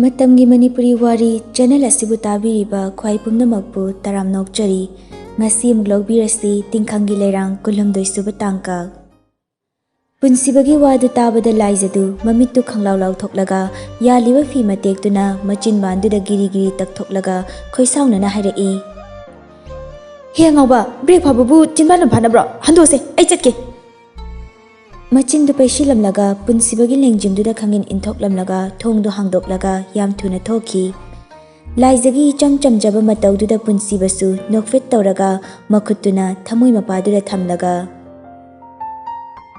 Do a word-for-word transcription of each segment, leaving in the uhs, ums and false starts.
ꯃꯇꯝꯒꯤ ꯃꯅꯤꯄꯨꯔꯤ ꯋꯥꯔꯤ ꯆꯦꯅꯦꯜ ꯑꯁꯤꯕꯨ ꯇꯥꯕꯤꯔꯤꯕ ꯈ꯭ꯋꯥꯏ ꯄꯨꯝꯅꯃꯛꯄꯨ ꯇꯔꯥꯝꯅ ꯑꯣꯛꯆꯔꯤ꯫ ꯉꯁꯤ ꯑꯃꯨꯛ ꯂꯧꯕꯤꯔꯁꯤ ꯇꯤꯡꯈꯪꯒꯤ ꯂꯩꯔꯥꯡ ꯀꯨꯟꯍꯨꯝꯗꯣꯏ ꯁꯨꯕ ꯇꯥꯡꯀꯛ꯫ ꯄꯨꯟꯁꯤꯕꯒꯤ ꯋꯥꯗꯨ ꯇꯥꯕꯗ ꯂꯥꯏꯖꯗꯨ ꯃꯃꯤꯠꯇꯨ ꯈꯪꯂꯥꯎ ꯂꯥꯎꯊꯣꯛꯂꯒ ꯌꯥꯜꯂꯤꯕ ꯐꯤ ꯃꯇꯦꯛꯇꯨꯅ ꯃꯆꯤꯟꯕꯥꯟꯗꯨꯗ ꯒꯤꯔꯤ ꯒꯤꯔꯤ ꯇꯛꯊꯣꯛꯂꯒ ꯈꯣꯏꯁꯥꯎꯅꯅ ꯍꯥꯏꯔꯛꯏ, "ꯍꯦ ꯑꯉꯥꯎꯕ, ꯕ꯭ꯔꯦꯛ ꯐꯥꯕꯕꯨ ꯆꯤꯟꯕꯥꯟꯅ ꯐꯥꯅꯕ꯭ꯔꯣ? ꯍꯟꯗꯣꯛꯑꯁꯦ, ꯑꯩ ꯆꯠꯀꯦ!" ꯃꯆꯤꯟꯗꯨ ꯄꯩꯁꯤꯜꯂꯝꯂꯒ ꯄꯨꯟꯁꯤꯕꯒꯤ ꯂꯦꯡꯖꯨꯝꯗꯨꯗ ꯈꯪꯏꯟ ꯏꯟꯊꯣꯛꯂꯝꯂꯒ ꯊꯣꯡꯗꯨ ꯍꯥꯡꯗꯣꯛꯂꯒ ꯌꯥꯝ ꯊꯨꯅ ꯊꯣꯛꯈꯤ꯫ ꯂꯥꯏꯖꯒꯤ ꯏꯆꯝ ꯆꯝꯖꯕ ꯃꯇꯧꯗꯨꯗ ꯄꯨꯟꯁꯤꯕꯁꯨ ꯅꯣꯛꯐꯦꯠ ꯇꯧꯔꯒ ꯃꯈꯨꯠꯇꯨꯅ ꯊꯃꯣꯏ ꯃꯄꯥꯗꯨꯗ ꯊꯝꯂꯒ,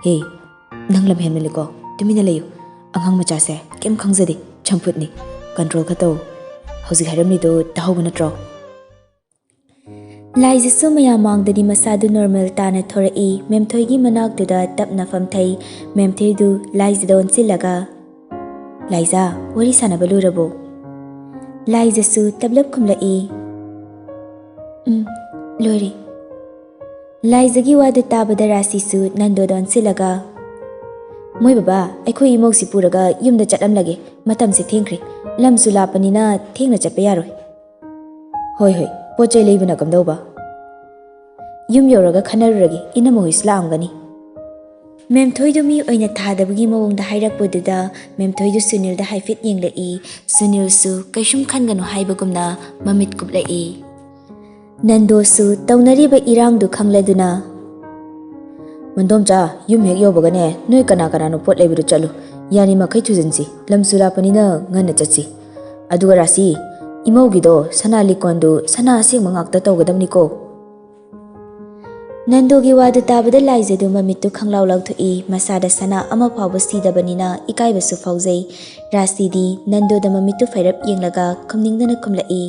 "ꯍꯦ, ꯅꯪ ꯂꯝ ꯍꯦꯟꯃꯜꯂꯤꯀꯣ, ꯇꯨꯃꯤꯟꯅ ꯂꯩꯌꯨ꯫ ꯑꯉꯥꯡ ꯃꯆꯥꯁꯦ ꯀꯩꯝ ꯈꯪꯖꯗꯦ, ꯆꯝꯐꯨꯠꯅꯤ꯫ ꯀꯟꯇ꯭ꯔꯣꯜ ꯈꯔ ꯇꯧ꯫ ꯍꯧꯖꯤꯛ ꯍꯥꯏꯔꯝꯃꯤꯗꯣ ꯇꯥꯍꯧꯕ ꯅꯠꯇ꯭ꯔꯣ?" ꯂꯥꯏꯖꯁꯨ ꯃꯌꯥꯝ ꯃꯥꯡꯗꯗꯤ ꯃꯁꯥꯗꯨ ꯅꯣꯔꯃꯦꯜ ꯇꯥꯅ ꯊꯣꯔꯛꯏ꯫ ꯃꯦꯝꯊꯣꯏꯒꯤ ꯃꯅꯥꯛꯇꯨꯗ ꯇꯞꯅ ꯐꯝꯊꯩ꯫ ꯃꯦꯝꯊꯣꯏꯗꯨ ꯂꯥꯏꯖꯗ ꯑꯣꯟꯁꯤꯜꯂꯒ, "ꯂꯥꯏꯖꯥ, ꯋꯥꯔꯤ ꯁꯥꯟꯅꯕ ꯂꯣꯏꯔꯕꯣ?" ꯂꯥꯏꯖꯁꯨ ꯇꯞꯂꯞ ꯈꯨꯝꯂꯛꯏ, "ꯎꯝ, ꯂꯣꯏꯔꯦ꯫" ꯂꯥꯏꯖꯒꯤ ꯋꯥꯗꯨ ꯇꯥꯕꯗ ꯔꯥꯁꯤꯁꯨ ꯅꯟꯗꯣꯗ ꯑꯣꯟꯁꯤꯜꯂꯒ, "ꯃꯣꯏ ꯕꯕꯥ, ꯑꯩꯈꯣꯏ ꯏꯃꯧꯁꯤ ꯄꯨꯔꯒ ꯌꯨꯝꯗ ꯆꯠꯂꯝꯂꯒꯦ꯫ ꯃꯇꯝꯁꯦ ꯊꯦꯡꯈ꯭ꯔꯦ꯫ ꯂꯝꯁꯨ ꯂꯥꯞꯄꯅꯤꯅ ꯊꯦꯡꯅ ꯆꯠꯄ ꯌꯥꯔꯣꯏ꯫" "ꯍꯣꯏ, ꯍꯣꯏ, ꯄꯣꯠ ꯆꯩ ꯂꯩꯕꯅ ꯀꯝꯗꯧꯕ?" "ꯌꯨꯝ ꯌꯧꯔꯒ ꯈꯟꯅꯔꯨꯔꯒꯦ, ꯏꯅꯝꯃ ꯍꯣꯏꯁꯨ ꯂꯥꯛꯑꯝꯒꯅꯤ꯫" ꯃꯦꯝꯊꯣꯏꯗꯨ ꯃꯤ ꯑꯣꯏꯅ ꯊꯥꯗꯕꯒꯤ ꯃꯑꯣꯡꯗ ꯍꯥꯏꯔꯛꯄꯗꯨꯗ ꯃꯦꯝꯊꯣꯏꯗꯨ ꯁꯨꯅꯤꯜꯗ ꯍꯥꯏꯐꯦꯠ ꯌꯦꯡꯂꯛꯏ꯫ ꯁꯨꯅꯤꯜꯁꯨ ꯀꯩꯁꯨꯝ ꯈꯟꯒꯅꯨ ꯍꯥꯏꯕꯒꯨꯝꯅ ꯃꯃꯤꯠ ꯀꯨꯞꯂꯛꯏ꯫ ꯅꯟꯗꯣꯁꯨ ꯇꯧꯅꯔꯤꯕ ꯏꯔꯥꯡꯗꯨ ꯈꯪꯂꯗꯨꯅ, "ꯃꯟꯗꯣꯝꯆꯥ, ꯌꯨꯝ ꯍꯦꯛ ꯌꯧꯕꯒꯅꯦ, ꯅꯣꯏ ꯀꯅꯥ ꯀꯅꯥꯅꯣ ꯄꯣꯠ ꯂꯩꯕꯗꯨ ꯆꯠꯂꯨ꯫ ꯌꯥꯔꯤꯃꯈꯩ ꯊꯨꯖꯤꯟꯁꯤ, ꯂꯝꯁꯨ ꯂꯥꯞꯄꯅꯤꯅ ꯉꯟꯅ ꯆꯠꯁꯤ꯫ ꯑꯗꯨꯒ ꯔꯥꯁꯤ, ꯏꯃꯧꯒꯤꯗꯣ ꯁꯅꯥ ꯂꯤꯛꯀꯣꯟꯗꯨ ꯁꯅꯥ ꯑꯁꯦꯡꯕ ꯉꯥꯛꯇ ꯇꯧꯒꯗꯕꯅꯤꯀꯣ꯫" ꯅꯟꯗꯣꯒꯤ ꯋꯥꯗꯨ ꯇꯥꯕꯗ ꯂꯥꯏꯖꯗꯨ ꯃꯃꯤꯠꯇꯨ ꯈꯪꯂꯥꯎ ꯂꯥꯎꯊꯣꯛꯏ꯫ ꯃꯁꯥꯗ ꯁꯅꯥ ꯑꯃ ꯐꯥꯎꯕ ꯁꯤꯗꯕꯅꯤꯅ ꯏꯀꯥꯏꯕꯁꯨ ꯐꯥꯎꯖꯩ꯫ ꯔꯥꯁꯤꯗꯤ ꯅꯟꯗꯣꯗ ꯃꯃꯤꯠꯇꯨ ꯐꯩꯔꯞ ꯌꯦꯡꯂꯒ ꯈꯨꯝꯅꯤꯡꯗꯅ ꯈꯨꯝꯂꯛꯏ,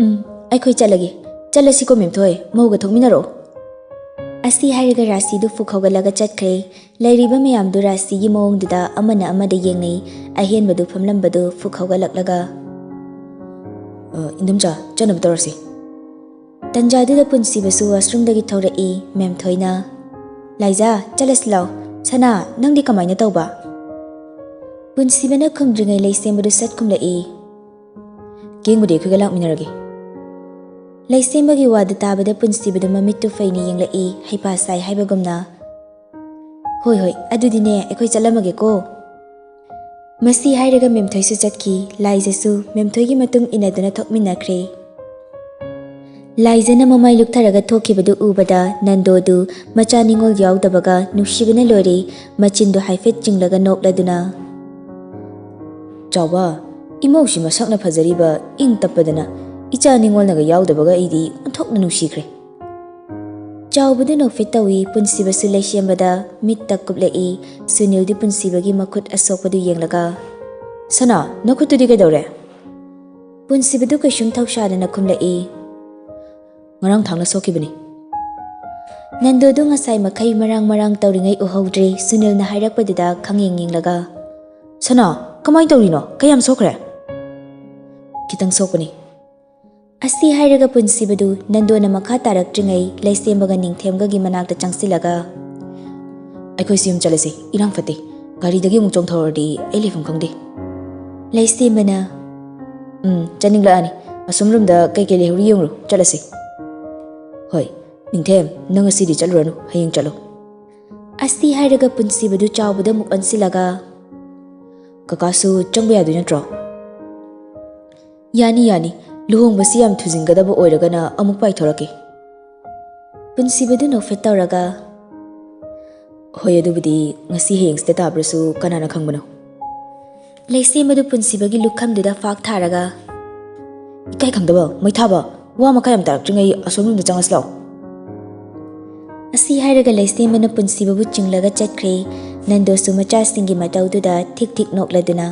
"ꯎꯝ, ꯑꯩꯈꯣꯏ ꯆꯠꯂꯒꯦ꯫ ꯆꯠꯂꯁꯤꯀꯣ ꯃꯦꯝꯊꯣꯏ, ꯃꯧꯒ ꯊꯣꯛꯃꯤꯟꯅꯔꯣ꯫" ꯑꯁꯤ ꯍꯥꯏꯔꯒ ꯔꯥꯁꯤꯗꯨ ꯐꯨꯛ ꯍꯧꯒꯠꯂꯒ ꯆꯠꯈ꯭ꯔꯦ꯫ ꯂꯩꯔꯤꯕ ꯃꯌꯥꯝꯗꯨ ꯔꯥꯁꯤꯒꯤ ꯃꯑꯣꯡꯗꯨꯗ ꯑꯃꯅ ꯑꯃꯗ ꯌꯦꯡꯅꯩ꯫ ꯑꯍꯦꯟꯕꯗꯨ ꯐꯝꯂꯝꯕꯗꯨ ꯐꯨꯛ ꯍꯧꯒꯠꯂꯛꯂꯒ, "ꯑ, ꯏꯟꯗꯣꯝꯆꯥ, ꯆꯠꯅꯕ ꯇꯧꯔꯁꯤ꯫" ꯇꯟꯖꯥꯗꯨꯗ ꯄꯨꯟꯁꯤꯕꯁꯨ ꯋꯥꯁꯔꯨꯝꯗꯒꯤ ꯊꯣꯔꯛꯏ꯫ ꯃꯦꯝꯊꯣꯏꯅ, "ꯂꯥꯏꯖꯥ, ꯆꯠꯂꯁꯤ ꯂꯥꯎ꯫ ꯁꯅꯥ, ꯅꯪꯗꯤ ꯀꯃꯥꯏꯅ ꯇꯧꯕ?" ꯄꯨꯟꯁꯤꯕꯅ ꯈꯨꯝꯗ꯭ꯔꯤꯉꯩ ꯂꯩꯁꯦꯝꯕꯗꯨ ꯁꯠ ꯈꯨꯝꯂꯛꯏ꯫ "ꯀꯦꯡꯕꯗꯤ ꯑꯩꯈꯣꯏꯒ ꯂꯥꯛꯃꯤꯟꯅꯔꯒꯦ꯫" ꯂꯩꯁꯦꯝꯕꯒꯤ ꯋꯥꯗꯨ ꯇꯥꯕꯗ ꯄꯨꯟꯁꯤꯕꯗꯨ ꯃꯃꯤꯠꯇꯨ ꯐꯩꯅ ꯌꯦꯡꯂꯛꯏ, ꯍꯩꯄꯥ ꯁꯥꯏ ꯍꯥꯏꯕꯒꯨꯝꯅ꯫ "ꯍꯣꯏ ꯍꯣꯏ, ꯑꯗꯨꯗꯤꯅꯦ ꯑꯩꯈꯣꯏ ꯆꯠꯂꯝꯃꯒꯦꯀꯣ꯫" ꯃꯁꯤ ꯍꯥꯏꯔꯒ ꯃꯦꯝꯊꯣꯏꯁꯨ ꯆꯠꯈꯤ꯫ ꯂꯥꯏꯖꯁꯨ ꯃꯦꯝꯊꯣꯏꯒꯤ ꯃꯇꯨꯡ ꯏꯟꯅꯗꯨꯅ ꯊꯣꯛꯃꯤꯟꯅꯈ꯭ꯔꯦ꯫ ꯂꯥꯏꯖꯅ ꯃꯃꯥꯏ ꯂꯨꯛꯊꯔꯒ ꯊꯣꯛꯈꯤꯕꯗꯨ ꯎꯕꯗ ꯅꯟꯗꯣꯗꯨ ꯃꯆꯥ ꯅꯤꯉꯣꯜ ꯌꯥꯎꯗꯕꯒ ꯅꯨꯡꯁꯤꯕꯅ ꯂꯣꯏꯔꯦ꯫ ꯃꯆꯤꯟꯗꯨ ꯍꯥꯏꯐꯦꯠ ꯆꯤꯡꯂꯒ ꯅꯣꯛꯂꯗꯨꯅ, "ꯆꯥꯎꯕ, ꯏꯃꯧꯁꯤ ꯃꯁꯛꯅ ꯐꯖꯔꯤꯕ, ꯏꯪ ꯇꯞꯄꯗꯅ, ꯏꯆꯥ ꯅꯤꯉꯣꯜꯅꯒ ꯌꯥꯎꯗꯕꯒ ꯑꯩꯗꯤ ꯑꯣꯟꯊꯣꯛꯅ ꯅꯨꯡꯁꯤꯈ꯭ꯔꯦ꯫" ꯆꯥꯎꯕꯗꯨ ꯅꯣꯛꯐꯦꯠ ꯇꯧꯏ꯫ ꯄꯨꯟꯁꯤꯕꯁꯨ ꯂꯩꯁꯦꯝꯕꯗ ꯃꯤꯠꯇ ꯀꯨꯞꯂꯛꯏ꯫ ꯁꯨꯅꯤꯜꯗꯤ ꯄꯨꯟꯁꯤꯕꯒꯤ ꯃꯈꯨꯠ ꯑꯁꯣꯛꯄꯗꯨ ꯌꯦꯡꯂꯒ, "ꯁꯅꯥ, ꯅꯈꯨꯠꯇꯨꯗꯤ ꯀꯩꯗꯧꯔꯦ?" ꯄꯨꯟꯁꯤꯕꯗꯨ ꯀꯩꯁꯨꯝ ꯊꯧꯁꯥꯗꯅ ꯈꯨꯝꯂꯛꯏ꯫ "ꯉꯔꯥꯡ ꯊꯥꯡꯅ ꯁꯣꯛꯈꯤꯕꯅꯤ꯫" ꯅꯟꯗꯣꯗꯨ ꯉꯁꯥꯏ ꯃꯈꯩ ꯃꯔꯥꯡ ꯃꯔꯥꯡ ꯇꯧꯔꯤꯉꯩ ꯎꯍꯧꯗ꯭ꯔꯦ꯫ ꯁꯨꯅꯤꯜꯅ ꯍꯥꯏꯔꯛꯄꯗꯨꯗ ꯈꯪꯌꯦꯡ ꯌꯦꯡꯂꯒ, "ꯁꯅꯥ, ꯀꯃꯥꯏꯅ ꯇꯧꯔꯤꯅꯣ? ꯀꯌꯥꯝ ꯁꯣꯛꯈ꯭ꯔꯦ?" "ꯈꯤꯇꯪ ꯁꯣꯛꯄꯅꯤ꯫" ꯑꯁꯤ ꯍꯥꯏꯔꯒ ꯄꯨꯟꯁꯤꯕꯗꯨ ꯅꯟꯗꯣꯅ ꯃꯈꯥ ꯇꯥꯔꯛꯇ꯭ꯔꯤꯉꯩ ꯂꯩꯁꯦꯝꯕꯒ ꯅꯤꯡꯊꯦꯝꯒꯒꯤ ꯃꯅꯥꯛꯇ ꯆꯪꯁꯤꯜꯂꯒ, "ꯑꯩꯈꯣꯏꯁꯤ ꯌꯨꯝ ꯆꯠꯂꯁꯤ, ꯏꯔꯥꯡ ꯐꯠꯇꯦ꯫ ꯒꯥꯔꯤꯗꯒꯤ ꯑꯃꯨꯛ ꯆꯣꯡꯊꯍꯧꯔꯗꯤ ꯑꯩ ꯂꯩꯐꯝ ꯈꯪꯗꯦ꯫" ꯂꯩꯁꯦꯝꯕꯅ, "ꯎꯝ, ꯆꯠꯅꯤꯡꯂꯛꯑꯅꯤ꯫ ꯑꯁꯣꯝ ꯔꯨꯝꯗ ꯀꯩꯀꯩ ꯂꯩꯍꯧꯔꯤ ꯌꯦꯡꯉꯨꯔꯣ, ꯆꯠꯂꯁꯤ꯫" "ꯍꯣꯏ, ꯅꯤꯡꯊꯦꯝ, ꯅꯪ ꯉꯁꯤꯗꯤ ꯆꯠꯂꯨꯔꯅꯨ, ꯍꯌꯦꯡ ꯆꯠꯂꯣ꯫" ꯑꯁꯤ ꯍꯥꯏꯔꯒ ꯄꯨꯟꯁꯤꯕꯗꯨ ꯆꯥꯎꯕꯗ ꯑꯃꯨꯛ ꯑꯣꯟꯁꯤꯜꯂꯒ, "ꯀꯀꯥꯁꯨ ꯆꯪꯕ ꯌꯥꯗꯣꯏ ꯅꯠꯇ꯭ꯔꯣ?" "ꯌꯥꯅꯤ, ꯌꯥꯅꯤ꯫ ꯂꯨꯍꯣꯡꯕꯁꯤ ꯌꯥꯝ ꯊꯨꯖꯤꯟꯒꯗꯕ ꯑꯣꯏꯔꯒꯅ ꯑꯃꯨꯛ ꯄꯥꯏꯊꯣꯔꯛꯀꯦ꯫" ꯄꯨꯟꯁꯤꯕꯗꯨ ꯅꯣꯛꯐꯦꯠ ꯇꯧꯔꯒ, "ꯍꯣꯏ, ꯑꯗꯨꯕꯨꯗꯤ ꯉꯁꯤ ꯍꯌꯦꯡꯁꯤꯗ ꯇꯥꯕ꯭ꯔꯁꯨ ꯀꯅꯥꯅ ꯈꯪꯕꯅꯣ?" ꯂꯩꯁꯦꯝꯕꯗꯨ ꯄꯨꯟꯁꯤꯕꯒꯤ ꯂꯨꯈꯝꯗꯨꯗ ꯐꯥꯛ ꯊꯥꯔꯒ, "ꯏꯀꯥꯏ ꯈꯪꯗꯕ, ꯃꯩꯊꯥꯕ, ꯋꯥ ꯃꯈꯥ ꯌꯥꯝ ꯇꯥꯔꯛꯇ꯭ꯔꯤꯉꯩ ꯑꯁꯣꯝ ꯔꯨꯝꯗ ꯆꯪꯉꯁꯤ ꯂꯥꯛꯑꯣ꯫" ꯑꯁꯤ ꯍꯥꯏꯔꯒ ꯂꯩꯁꯦꯝꯕꯅ ꯄꯨꯟꯁꯤꯕꯕꯨ ꯆꯤꯡꯂꯒ ꯆꯠꯈ꯭ꯔꯦ꯫ ꯅꯟꯗꯣꯁꯨ ꯃꯆꯥꯁꯤꯡꯒꯤ ꯃꯇꯧꯗꯨꯗ ꯊꯤꯛ ꯊꯤꯛ ꯅꯣꯛꯂꯗꯨꯅ,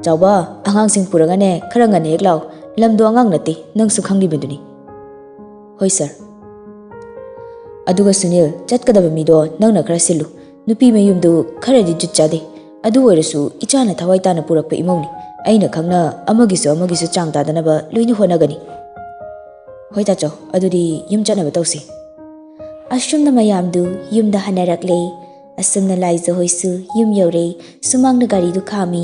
"ꯆꯥꯎꯕ, ꯑꯉꯥꯡꯁꯤꯡ ꯄꯨꯔꯒꯅꯦ ꯈꯔ ꯉꯟꯅ ꯍꯦꯛ ꯂꯥꯛꯑꯣ꯫ ꯂꯝꯗꯣ ꯑꯉꯥꯡ ꯅꯠꯇꯦ, ꯅꯪꯁꯨ ꯈꯪꯂꯤꯕꯗꯨꯅꯤ꯫" "ꯍꯣꯏ ꯁꯥꯔ꯫" "ꯑꯗꯨꯒ ꯁꯨꯅꯤꯜ, ꯆꯠꯀꯗꯕ ꯃꯤꯗꯣ ꯅꯪꯅ ꯈꯔ ꯁꯤꯜꯂꯨ꯫ ꯅꯨꯄꯤ ꯃꯌꯨꯝꯗꯨ ꯈꯔꯗꯤ ꯖꯨꯠ ꯆꯥꯗꯦ꯫ ꯑꯗꯨ ꯑꯣꯏꯔꯁꯨ ꯏꯆꯥꯅ ꯊꯋꯥꯏ ꯇꯥꯅ ꯄꯨꯔꯛꯄ ꯏꯃꯧꯅꯤ꯫ ꯑꯩꯅ ꯈꯪꯅ ꯑꯃꯒꯤꯁꯨ ꯑꯃꯒꯤꯁꯨ ꯆꯥꯡ ꯇꯥꯗꯅꯕ ꯂꯣꯏꯅ ꯍꯣꯠꯅꯒꯅꯤ꯫" "ꯍꯣꯏ ꯇꯥꯆꯧ, ꯑꯗꯨꯗꯤ ꯌꯨꯝ ꯆꯠꯅꯕ ꯇꯧꯁꯤ꯫" ꯑꯁꯨꯝꯅ ꯃꯌꯥꯝꯗꯨ ꯌꯨꯝꯗ ꯍꯟꯅꯔꯛꯂꯦ꯫ ꯑꯁꯨꯝꯅ ꯂꯥꯏꯖ ꯍꯣꯏꯁꯨ ꯌꯨꯝ ꯌꯧꯔꯦ꯫ ꯁꯨꯃꯥꯡꯗ ꯒꯥꯔꯤꯗꯨ ꯈꯥꯝꯃꯤ꯫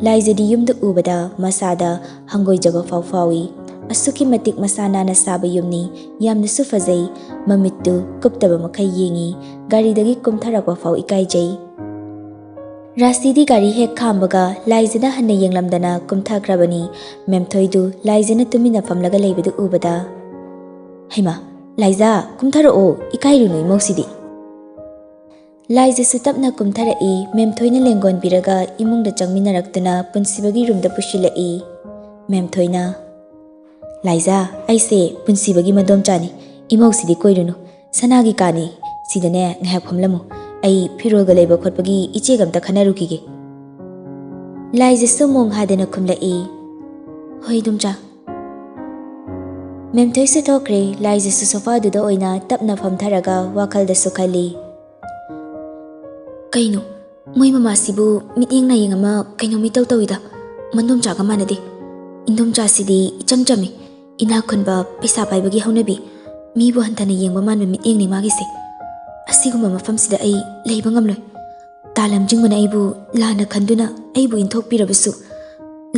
ꯂꯥꯏꯖꯗꯤ ꯌꯨꯝꯗ ꯎꯕꯗ ꯃꯁꯥꯗ ꯍꯪꯒꯣꯏꯖꯕ ꯐꯥꯎ ꯐꯥꯎꯏ꯫ ꯑꯁꯨꯛꯀꯤ ꯃꯇꯤꯛ ꯃꯁꯥ ꯅꯥꯟꯅ ꯁꯥꯕ ꯌꯨꯝꯅꯤ꯫ ꯌꯥꯝꯅꯁꯨ ꯐꯖꯩ꯫ ꯃꯃꯤꯠꯇꯨ ꯀꯨꯞꯇꯕ ꯃꯈꯩ ꯌꯦꯡꯏ꯫ ꯒꯥꯔꯤꯗꯒꯤ ꯀꯨꯝꯊꯔꯛꯄ ꯐꯥꯎ ꯏꯀꯥꯏꯖꯩ꯫ ꯔꯥꯁꯤꯗꯤ ꯒꯥꯔꯤ ꯍꯦꯛ ꯈꯥꯝꯕꯒ ꯂꯥꯏꯖꯅ ꯍꯟꯅ ꯌꯦꯡꯂꯝꯗꯅ ꯀꯨꯝꯊꯈ꯭ꯔꯕꯅꯤ꯫ ꯃꯦꯝꯊꯣꯏꯗꯨ ꯂꯥꯏꯖꯅ ꯇꯨꯃꯤꯟꯅ ꯐꯝꯂꯒ ꯂꯩꯕꯗꯨ ꯎꯕꯗ, "ꯍꯩꯃꯥ, ꯂꯥꯏꯖꯥ, ꯀꯨꯝꯊꯔꯛꯑꯣ, ꯏꯀꯥꯏꯔꯨꯅꯨ ꯏꯃꯧꯁꯤꯗꯤ꯫" ꯂꯥꯏꯖꯁꯨ ꯇꯞꯅ ꯀꯨꯝꯊꯔꯛꯏ꯫ ꯃꯦꯝꯊꯣꯏꯅ ꯂꯦꯡꯒꯣꯟꯕꯤꯔꯒ ꯏꯃꯨꯡꯗ ꯆꯪꯃꯤꯟꯅꯔꯛꯇꯨꯅ ꯄꯨꯟꯁꯤꯕꯒꯤ ꯔꯨꯝꯗ ꯄꯨꯁꯤꯜꯂꯛꯏ꯫ ꯃꯦꯝꯊꯣꯏꯅ, "ꯂꯥꯏꯖꯥ, ꯑꯩꯁꯦ ꯄꯨꯟꯁꯤꯕꯒꯤ ꯃꯗꯣꯝꯆꯥꯅꯤ꯫ ꯏꯃꯧꯁꯤꯗꯤ ꯀꯣꯏꯔꯨꯅꯨ꯫ ꯁꯅꯥꯒꯤ ꯀꯥꯅꯤ꯫ ꯁꯤꯗꯅꯦ ꯉꯥꯏꯍꯥꯛ ꯐꯝꯂꯝꯃꯨ꯫ ꯑꯩ ꯐꯤꯔꯣꯜꯒ ꯂꯩꯕ ꯈꯣꯠꯄꯒꯤ ꯏꯆꯦꯒ ꯑꯝꯇ ꯈꯟꯅꯔꯨꯈꯤꯒꯦ꯫" ꯂꯥꯏꯖꯁꯨ ꯃꯣꯡ ꯍꯥꯗꯅ ꯈꯨꯝꯂꯛꯏ, "ꯍꯣꯏ, ꯏꯗꯣꯝꯆꯥ꯫" ꯃꯦꯝꯊꯣꯏꯁꯨ ꯊꯣꯛꯈ꯭ꯔꯦ꯫ ꯂꯥꯏꯖꯁꯨ ꯁꯣꯐꯥꯗꯨꯗ ꯑꯣꯏꯅ ꯇꯞꯅ ꯐꯝꯊꯔꯒ ꯋꯥꯈꯜꯗꯁꯨ ꯈꯜꯂꯤ꯫ "ꯀꯩꯅꯣ, ꯃꯣꯏ ꯃꯃꯥꯁꯤꯕꯨ ꯃꯤꯠꯌꯦꯡ ꯅꯥꯌꯦꯡ ꯑꯃ ꯀꯩꯅꯣꯝ ꯏꯇꯧ ꯇꯧꯏꯗ꯫ ꯃꯗꯣꯝꯆꯥꯒ ꯃꯥꯟꯅꯗꯦ꯫ ꯏꯟꯗꯣꯝꯆꯥꯁꯤꯗꯤ ꯏꯆꯝ ꯆꯝꯃꯤ꯫ ꯏꯅꯥꯛ ꯈꯨꯟꯕ, ꯄꯩꯁꯥ ꯄꯥꯏꯕꯒꯤ ꯍꯧꯅꯕꯤ, ꯃꯤꯕꯨ ꯍꯟꯊꯅ ꯌꯦꯡꯕ ꯃꯥꯟꯕ ꯃꯤꯠꯌꯦꯡꯅꯤ ꯃꯥꯒꯤꯁꯦ꯫ ꯑꯁꯤꯒꯨꯝꯕ ꯃꯐꯝꯁꯤꯗ ꯑꯩ ꯂꯩꯕ ꯉꯝꯂꯣꯏ꯫ ꯇꯥ ꯂꯝꯖꯤꯡꯕꯅ ꯑꯩꯕꯨ ꯂꯥꯟꯅ ꯈꯟꯗꯨꯅ ꯑꯩꯕꯨ ꯏꯟꯊꯣꯛꯄꯤꯔꯕꯁꯨ,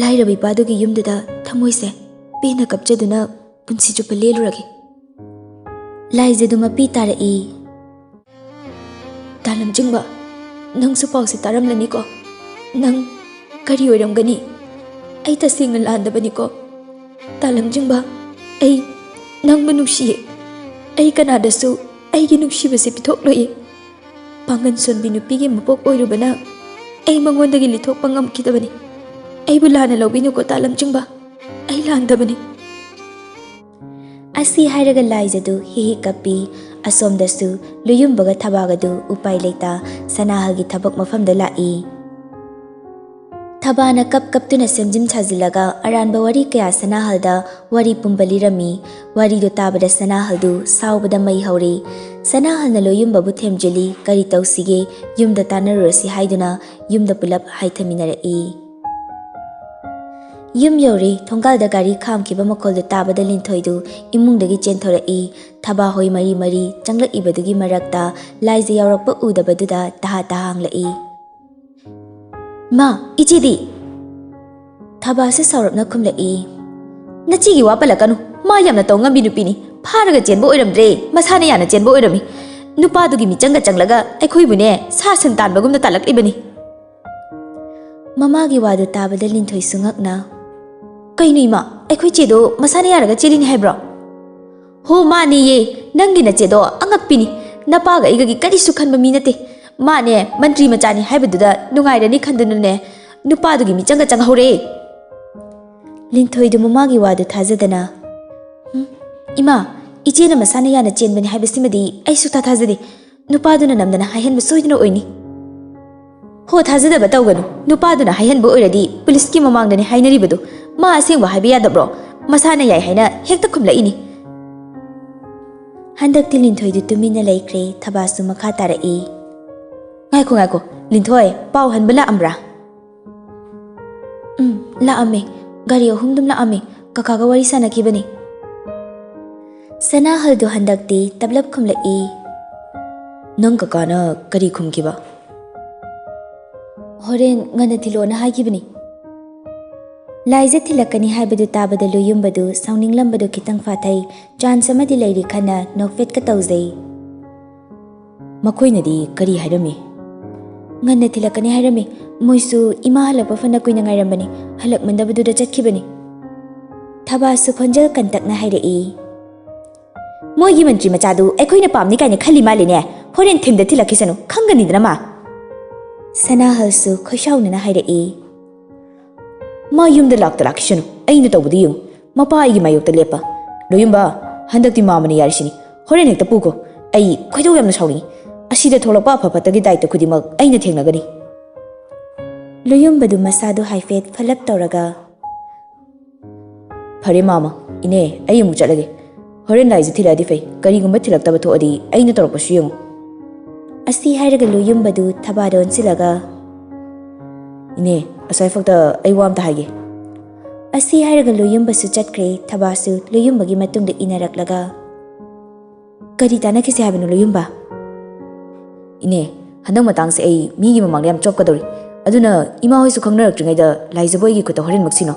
ꯂꯥꯏꯔꯕ ꯏꯄꯥꯗꯨꯒꯤ ꯌꯨꯝꯗꯨꯗ ꯊꯃꯣꯏꯁꯦ ꯄꯦꯟꯅ ꯀꯞꯆꯗꯨꯅ ꯄꯨꯟꯁꯤ ꯆꯨꯞꯄ ꯂꯦꯜꯂꯨꯔꯒꯦ꯫" ꯂꯥꯏꯖꯗꯨ ꯃꯄꯤ ꯇꯥꯔꯛꯏ꯫ "ꯇꯥ ꯂꯝꯖꯤꯡꯕ, ꯅꯪꯁꯨ ꯄꯥꯎꯁꯦ ꯇꯥꯔꯝꯂꯅꯤꯀꯣ? ꯅꯪ ꯀꯔꯤ ꯑꯣꯏꯔꯝꯒꯅꯤ? ꯑꯩ ꯇꯁꯦꯡꯅ ꯂꯥꯟꯗꯕꯅꯤꯀꯣ꯫ ꯇꯥ ꯂꯝꯖꯤꯡꯕ, ꯑꯩ ꯅꯪꯕꯨ ꯅꯨꯡꯁꯤꯌꯦ꯫ ꯑꯩ ꯀꯅꯥꯗꯁꯨ ꯑꯩꯒꯤ ꯅꯨꯡꯁꯤꯕꯁꯦ ꯄꯤꯊꯣꯛꯂꯣꯏꯌꯦ꯫ ꯄꯥꯡꯒꯜ ꯁꯣꯟꯕꯤ ꯅꯨꯄꯤꯒꯤ ꯃꯄꯣꯛ ꯑꯣꯏꯔꯨꯕꯅ ꯑꯩ ꯃꯉꯣꯟꯗꯒꯤ ꯂꯤꯊꯣꯛꯄ ꯉꯝꯈꯤꯗꯕꯅꯤ꯫ ꯑꯩꯕꯨ ꯂꯥꯟꯅ ꯂꯧꯕꯤꯅꯨꯀꯣ ꯇꯥ ꯂꯝꯖꯤꯡꯕ꯫ ꯑꯩ ꯂꯥꯟꯗꯕꯅꯤ꯫" ꯑꯁꯤ ꯍꯥꯏꯔꯒ ꯂꯥꯏꯖꯗꯨ ꯍꯤ ꯍꯤ ꯀꯞꯄꯤ꯫ ꯑꯁꯣꯝꯗꯁꯨ ꯂꯨꯌꯨꯝꯕꯒ ꯊꯕꯥꯒꯗꯨ ꯎꯄꯥꯏ ꯂꯩꯇ ꯁꯅꯥꯍꯜꯒꯤ ꯊꯕꯛ ꯃꯐꯝꯗ ꯂꯥꯛꯏ꯫ ꯊꯕꯥꯅ ꯀꯞ ꯀꯞꯇꯨꯅ ꯁꯦꯝꯖꯤꯟ ꯁꯥꯖꯤꯜꯂꯒ ꯑꯔꯥꯟꯕ ꯋꯥꯔꯤ ꯀꯌꯥ ꯁꯅꯥꯍꯜꯗ ꯋꯥꯔꯤ ꯄꯨꯝꯕ ꯂꯤꯔꯝꯃꯤ꯫ ꯋꯥꯔꯤꯗꯨ ꯇꯥꯕꯗ ꯁꯅꯥꯍꯜꯗꯨ ꯁꯥꯎꯕꯗ ꯃꯩ ꯍꯧꯔꯤ꯫ ꯁꯅꯥꯍꯜꯅ ꯂꯣꯌꯨꯝꯕꯕꯨ ꯊꯦꯝꯖꯤꯜꯂꯤ, "ꯀꯔꯤ ꯇꯧꯁꯤꯒꯦ? ꯌꯨꯝꯗ ꯇꯥꯟꯅꯔꯨꯔꯁꯤ" ꯍꯥꯏꯗꯨꯅ ꯌꯨꯝꯗ ꯄꯨꯂꯞ ꯍꯥꯏꯊꯃꯤꯟꯅꯔꯛꯏ꯫ ꯌꯨꯝ ꯌꯧꯔꯦ꯫ ꯊꯣꯡꯒꯥꯜꯗ ꯒꯥꯔꯤ ꯈꯥꯝꯈꯤꯕ ꯃꯈꯣꯜꯗꯨ ꯇꯥꯕꯗ ꯂꯤꯟꯊꯣꯏꯗꯨ ꯏꯃꯨꯡꯗꯒꯤ ꯆꯦꯟꯊꯣꯔꯛꯏ꯫ ꯊꯕꯥꯍꯣꯏ ꯃꯔꯤ ꯃꯔꯤ ꯆꯪꯂꯛꯏꯕꯗꯨꯒꯤ ꯃꯔꯛꯇ ꯂꯥꯏꯖ ꯌꯥꯎꯔꯛꯄ ꯎꯗꯕꯗꯨꯗ ꯇꯍꯥ ꯇꯍꯥ ꯍꯪꯂꯛꯏ꯫ "ꯃꯥ, ꯏꯆꯦꯗꯤ?" ꯊꯕꯥꯁꯨ ꯁꯥꯎꯔꯞꯅ ꯈꯨꯝꯂꯛꯏ꯫ "ꯅꯆꯦꯒꯤ ꯋꯥ ꯄꯜꯂꯛꯀꯅꯨ꯫ ꯃꯥ ꯌꯥꯝꯅ ꯇꯧ ꯉꯝꯕꯤ ꯅꯨꯄꯤꯅꯤ꯫ ꯐꯥꯔꯒ ꯆꯦꯟꯕ ꯑꯣꯏꯔꯝꯗ꯭ꯔꯦ꯫ ꯃꯁꯥꯅ ꯌꯥꯅ ꯆꯦꯟꯕ ꯑꯣꯏꯔꯝꯃꯤ꯫ ꯅꯨꯄꯥꯗꯨꯒꯤ ꯃꯤꯆꯪꯒ ꯆꯪꯂꯒ ꯑꯩꯈꯣꯏꯕꯨꯅꯦ, ꯁꯥ ꯁꯟ ꯇꯥꯟꯕꯒꯨꯝꯅ ꯇꯥꯜꯂꯛꯂꯤꯕꯅꯤ꯫" ꯃꯃꯥꯒꯤ ꯋꯥꯗꯨ ꯇꯥꯕꯗ ꯂꯤꯟꯊꯣꯏꯁꯨ ꯉꯛꯅ, "ꯀꯩꯅꯣ ꯏꯃꯥ, ꯑꯩꯈꯣꯏ ꯆꯦꯗꯣ ꯃꯁꯥꯅ ꯌꯥꯔꯒ ꯆꯦꯜꯂꯤꯅꯤ ꯍꯥꯏꯕ꯭ꯔꯣ?" "ꯍꯣ, ꯃꯥꯅꯦꯌꯦ꯫ ꯅꯪꯒꯤ ꯅꯆꯦꯗꯣ ꯑꯉꯛꯄꯤꯅꯤ꯫ ꯅꯄꯥꯒ ꯑꯩꯒꯒꯤ ꯀꯔꯤꯁꯨ ꯈꯟꯕ ꯃꯤ ꯅꯠꯇꯦ꯫ ꯃꯥꯅꯦ, ꯃꯟꯇ꯭ꯔꯤ ꯃꯆꯥꯅꯤ ꯍꯥꯏꯕꯗꯨꯗ ꯅꯨꯡꯉꯥꯏꯔꯅꯤ ꯈꯟꯗꯨꯅꯅꯦ, ꯅꯨꯄꯥꯗꯨꯒꯤ ꯃꯤꯆꯪꯒ ꯆꯪꯍꯧꯔꯦ꯫" ꯂꯤꯟꯊꯣꯏꯗꯨ ꯃꯃꯥꯒꯤ ꯋꯥꯗꯨ ꯊꯥꯖꯗꯅ, "ꯍꯨꯝ, ꯏꯃꯥ, ꯏꯆꯦꯅ ꯃꯁꯥꯅ ꯌꯥꯅ ꯆꯦꯟꯕꯅꯤ ꯍꯥꯏꯕꯁꯤꯃꯗꯤ ꯑꯩ ꯁꯨꯛꯊꯥ ꯊꯥꯖꯗꯦ꯫ ꯅꯨꯄꯥꯗꯨꯅ ꯅꯝꯗꯅ ꯍꯥꯏꯍꯟꯕ ꯁꯣꯏꯗꯅ ꯑꯣꯏꯅꯤ꯫" "ꯍꯣ, ꯊꯥꯖꯗꯕ ꯇꯧꯒꯅꯨ꯫ ꯅꯨꯄꯥꯗꯨꯅ ꯍꯥꯏꯍꯟꯕ ꯑꯣꯏꯔꯗꯤ ꯄꯨꯂꯤꯁꯀꯤ ꯃꯃꯥꯡꯗꯅꯤ ꯍꯥꯏꯅꯔꯤꯕꯗꯨ꯫ ꯃꯥ ꯑꯁꯦꯡꯕ ꯍꯥꯏꯕ ꯌꯥꯗꯕ꯭ꯔꯣ? ꯃꯁꯥꯅ ꯌꯥꯏ ꯍꯥꯏꯅ ꯍꯦꯛꯇ ꯈꯨꯝꯂꯛꯏꯅꯤ꯫" ꯍꯟꯗꯛꯇꯤ ꯂꯤꯟꯊꯣꯏꯗꯨ ꯇꯨꯃꯤꯟꯅ ꯂꯩꯈ꯭ꯔꯦ꯫ ꯊꯕꯥꯁꯨ ꯃꯈꯥ ꯇꯥꯔꯛꯏ꯫ "ꯉꯥꯏꯈꯣ, ꯉꯥꯏꯈꯣ꯫ ꯂꯤꯟꯊꯣꯏ, ꯄꯥꯎ ꯍꯟꯕ ꯂꯥꯛꯑꯝꯕ꯭ꯔꯥ?" "ꯎꯝ, ꯂꯥꯛꯑꯝꯃꯦ꯫ ꯒꯥꯔꯤ ꯑꯍꯨꯝꯗꯨꯝ ꯂꯥꯛꯑꯝꯃꯦ꯫ ꯀꯀꯥꯒ ꯋꯥꯔꯤ ꯁꯥꯟꯅꯈꯤꯕꯅꯤ꯫" ꯁꯅꯥꯍꯜꯗꯨ ꯍꯟꯗꯛꯇꯤ ꯇꯞꯂꯞ ꯈꯨꯝꯂꯛꯏ꯫ "ꯅꯪ ꯀꯀꯥꯅ ꯀꯔꯤ ꯈꯨꯝꯈꯤꯕ?" "ꯍꯣꯔꯦꯟ ꯉꯟꯅ ꯊꯤꯜꯂꯛꯑꯣꯅ ꯍꯥꯏꯈꯤꯕꯅꯤ꯫" ꯂꯥꯏꯖ ꯊꯤꯜꯂꯛꯀꯅꯤ ꯍꯥꯏꯕꯗꯨ ꯇꯥꯕꯗ ꯂꯨꯌꯨꯝꯕꯗꯨ ꯁꯥꯎꯅꯤꯡꯂꯝꯕꯗꯨ ꯈꯤꯇꯪ ꯐꯥꯊꯩ꯫ ꯆꯥꯟꯁ ꯑꯃꯗꯤ ꯂꯩꯔꯤ ꯈꯟꯅ ꯅꯣꯛꯐꯦꯠꯀ ꯇꯧꯖꯩ꯫ "ꯃꯈꯣꯏꯅꯗꯤ ꯀꯔꯤ ꯍꯥꯏꯔꯝꯃꯤ?" "ꯉꯟꯅ ꯊꯤꯜꯂꯛꯀꯅꯤ ꯍꯥꯏꯔꯝꯃꯤ꯫ ꯃꯣꯏꯁꯨ ꯏꯃꯥ ꯍꯜꯂꯛꯄ ꯐꯅ ꯀꯨꯏꯅ ꯉꯥꯏꯔꯝꯕꯅꯤ, ꯍꯜꯂꯛꯃꯟꯗꯕꯗꯨꯗ ꯆꯠꯈꯤꯕꯅꯤ꯫" ꯊꯕꯥꯁꯨ ꯈꯣꯟꯖꯦꯜ ꯀꯟꯇꯛꯅ ꯍꯥꯏꯔꯛꯏ꯫ "ꯃꯣꯏꯒꯤ ꯃꯟꯇ꯭ꯔꯤ ꯃꯆꯥꯗꯨ ꯑꯩꯈꯣꯏꯅ ꯄꯥꯝꯅꯤ ꯀꯥꯏꯅ ꯈꯜꯂꯤ ꯃꯥꯜꯂꯤꯅꯦ꯫ ꯍꯣꯔꯦꯟ ꯊꯤꯟꯗ ꯊꯤꯜꯂꯛꯈꯤꯁꯅꯨ, ꯈꯪꯒꯅꯤꯗꯅ ꯃꯥ꯫" ꯁꯅꯥꯍꯜꯁꯨ ꯈꯣꯏꯁꯥꯎꯅꯅ ꯍꯥꯏꯔꯛꯏ꯫ "ꯃꯥ ꯌꯨꯝꯗ ꯂꯥꯛꯇ ꯂꯥꯛꯈꯤꯁꯅꯨ, ꯑꯩꯅ ꯇꯧꯕꯗꯨ ꯌꯦꯡꯉꯨ꯫ ꯃꯄꯥ ꯑꯩꯒꯤ ꯃꯥꯌꯣꯛꯇ ꯂꯦꯞꯄ꯫ ꯂꯣꯌꯨꯝꯕ, ꯍꯟꯗꯛꯇꯤ ꯃꯥꯃꯅ ꯌꯥꯔꯤꯁꯤꯅꯤ꯫ ꯍꯣꯔꯦꯟ ꯍꯦꯛꯇ ꯄꯨꯈꯣ꯫ ꯑꯩ ꯈꯣꯏꯗꯧ ꯌꯥꯝꯅ ꯁꯥꯎꯅꯤꯡꯉꯤ꯫ ꯑꯁꯤꯗ ꯊꯣꯛꯂꯛꯄ ꯑꯐ ꯐꯠꯇꯒꯤ ꯗꯥꯏꯇ ꯈꯨꯗꯤꯡꯃꯛ ꯑꯩꯅ ꯊꯦꯡꯅꯒꯅꯤ꯫" ꯂꯣꯌꯨꯝꯕꯗꯨ ꯃꯁꯥꯗꯨ ꯍꯥꯏꯐꯦꯠ ꯐꯂꯞ ꯇꯧꯔꯒ, "ꯐꯔꯦ ꯃꯥꯃ, ꯏꯅꯦ, ꯑꯩ ꯑꯃꯨꯛ ꯆꯠꯂꯒꯦ꯫ ꯍꯣꯔꯦꯟ ꯂꯥꯏꯖ ꯊꯤꯜꯂꯛꯑꯗꯤ ꯐꯩ, ꯀꯔꯤꯒꯨꯝꯕ ꯊꯤꯜꯂꯛꯇꯕ ꯊꯣꯛꯑꯗꯤ ꯑꯩꯅ ꯇꯧꯔꯛꯄꯁꯨ ꯌꯦꯡꯉꯨ꯫" ꯑꯁꯤ ꯍꯥꯏꯔꯒ ꯂꯨꯌꯨꯝꯕꯗꯨ ꯊꯕꯥꯗ ꯑꯣꯟꯁꯤꯜꯂꯒ, "ꯏꯅꯦ, ꯑꯁ꯭ꯋꯥꯏ ꯐꯥꯎꯇ ꯑꯩ ꯋꯥ ꯑꯝꯇ ꯍꯥꯏꯒꯦ꯫" ꯑꯁꯤ ꯍꯥꯏꯔꯒ ꯂꯣꯌꯨꯝꯕꯁꯨ ꯆꯠꯈ꯭ꯔꯦ꯫ ꯊꯕꯥꯁꯨ ꯂꯣꯌꯨꯝꯕꯒꯤ ꯃꯇꯨꯡꯗ ꯏꯟꯅꯔꯛꯂꯒ, "ꯀꯔꯤ ꯇꯥꯟꯅꯈꯤꯁꯦ ꯍꯥꯏꯕꯅꯣ ꯂꯣꯌꯨꯝꯕ?" "ꯏꯅꯦ, ꯍꯟꯗꯛ ꯃꯇꯥꯡꯁꯦ ꯑꯩ ꯃꯤꯒꯤ ꯃꯃꯥꯡꯗ ꯌꯥꯝ ꯆꯣꯞꯀꯗꯧꯔꯤ꯫ ꯑꯗꯨꯅ ꯏꯃꯥ ꯍꯣꯏꯁꯨ ꯈꯪꯅꯔꯛꯇ꯭ꯔꯤꯉꯩꯗ ꯂꯥꯏꯖꯕꯨ ꯑꯩꯒꯤ ꯈꯨꯠꯇ ꯍꯣꯔꯦꯟꯃꯛ ꯁꯤꯅꯣ꯫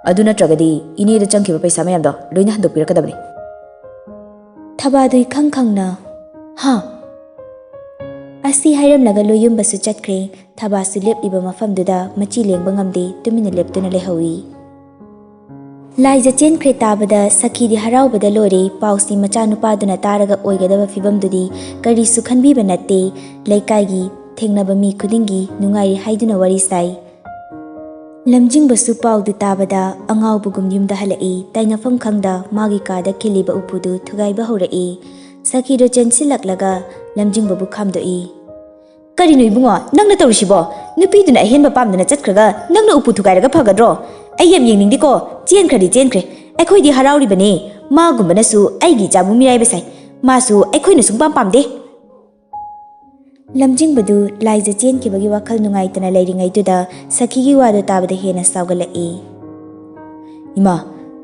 ꯑꯗꯨ ꯅꯠꯇ꯭ꯔꯒꯗꯤ ꯏꯅꯦꯗ ꯆꯪꯈꯤꯕ ꯄꯩꯁꯥ ꯃꯌꯥꯝꯗꯣ ꯂꯣꯏꯅ ꯍꯟꯗꯣꯛꯄꯤꯔꯛꯀꯗꯕꯅꯤ꯫" ꯊꯕꯥꯗꯨ ꯏꯈꯪ ꯈꯪꯅ, "ꯍꯥ?" ꯑꯁꯤ ꯍꯥꯏꯔꯝꯂꯒ ꯂꯣꯌꯨꯝꯕꯁꯨ ꯆꯠꯈ꯭ꯔꯦ꯫ ꯊꯕꯥꯁꯨ ꯂꯦꯞꯂꯤꯕ ꯃꯐꯝꯗꯨꯗ ꯃꯆꯤ ꯂꯦꯡꯕ ꯉꯝꯗꯦ, ꯇꯨꯃꯤꯟꯅ ꯂꯦꯞꯇꯨꯅ ꯂꯩꯍꯧꯏ꯫ ꯂꯥꯏꯖ ꯆꯦꯟꯈ꯭ꯔꯦ ꯇꯥꯕꯗ ꯁꯈꯤꯗꯤ ꯍꯔꯥꯎꯕꯗ ꯂꯣꯏꯔꯦ꯫ ꯄꯥꯎꯁꯤ ꯃꯆꯥꯅꯨꯄꯥꯗꯨꯅ ꯇꯥꯔꯒ ꯑꯣꯏꯒꯗꯕ ꯐꯤꯕꯝꯗꯨꯗꯤ ꯀꯔꯤꯁꯨ ꯈꯟꯕꯤꯕ ꯅꯠꯇꯦ꯫ ꯂꯩꯀꯥꯏꯒꯤ ꯊꯦꯡꯅꯕ ꯃꯤ ꯈꯨꯗꯤꯡꯒꯤ ꯅꯨꯡꯉꯥꯏꯔꯤ ꯍꯥꯏꯗꯨꯅ ꯋꯥꯔꯤ ꯁꯥꯏ꯫ ꯂꯝꯖꯤꯡꯕꯁꯨ ꯄꯥꯎꯗꯨ ꯇꯥꯕꯗ ꯑꯉꯥꯎꯕꯒꯨꯝ ꯌꯨꯝꯗ ꯍꯜꯂꯛꯏ꯫ ꯇꯥꯏꯅꯐꯝ ꯈꯪꯗ ꯃꯥꯒꯤ ꯀꯥꯗ ꯈꯤꯜꯂꯤꯕ ꯎꯄꯨꯗꯨ ꯊꯨꯒꯥꯏꯕ ꯍꯧꯔꯛꯏ꯫ ꯁꯈꯤꯗꯣ ꯆꯦꯟꯁꯤꯜꯂꯛꯂꯒ ꯂꯝꯖꯤꯡꯕꯕꯨ ꯈꯥꯝꯗꯣꯛꯏ꯫ "ꯀꯔꯤꯅꯣ ꯏꯕꯨꯡꯉꯣ, ꯅꯪꯅ ꯇꯧꯔꯤꯁꯤꯕꯣ? ꯅꯨꯄꯤꯗꯨꯅ ꯑꯍꯦꯟꯕ ꯄꯥꯝꯗꯅ ꯆꯠꯈ꯭ꯔꯒ ꯅꯪꯅ ꯎꯄꯨ ꯊꯨꯒꯥꯏꯔꯒ ꯐꯒꯗ꯭ꯔꯣ? ꯑꯩ ꯌꯥꯝ ꯌꯦꯡꯅꯤꯡꯗꯦꯀꯣ꯫ ꯆꯦꯟꯈ꯭ꯔꯗꯤ ꯆꯦꯟꯈ꯭ꯔꯦ꯫ ꯑꯩꯈꯣꯏꯗꯤ ꯍꯔꯥꯎꯔꯤꯕꯅꯦ꯫ ꯃꯥꯒꯨꯝꯕꯅꯁꯨ ꯑꯩꯒꯤ ꯏꯆꯥꯕꯨ ꯃꯤꯔꯥꯏꯕ ꯁꯥꯏ꯫ ꯃꯥꯁꯨ ꯑꯩꯈꯣꯏꯅ ꯁꯨꯡꯄꯥꯝ ꯄꯥꯝꯗꯦ꯫" ꯂꯝꯖꯤꯡꯕꯗꯨ ꯂꯥꯏꯖ ꯆꯦꯟꯈꯤꯕꯒꯤ ꯋꯥꯈꯜ ꯅꯨꯡꯉꯥꯏꯇꯅ ꯂꯩꯔꯤꯉꯩꯗꯨꯗ ꯁꯈꯤꯒꯤ ꯋꯥꯗꯨ ꯇꯥꯕꯗ ꯍꯦꯟꯅ ꯁꯥꯎꯒꯠꯂꯛꯏ꯫ "ꯏꯃꯥ,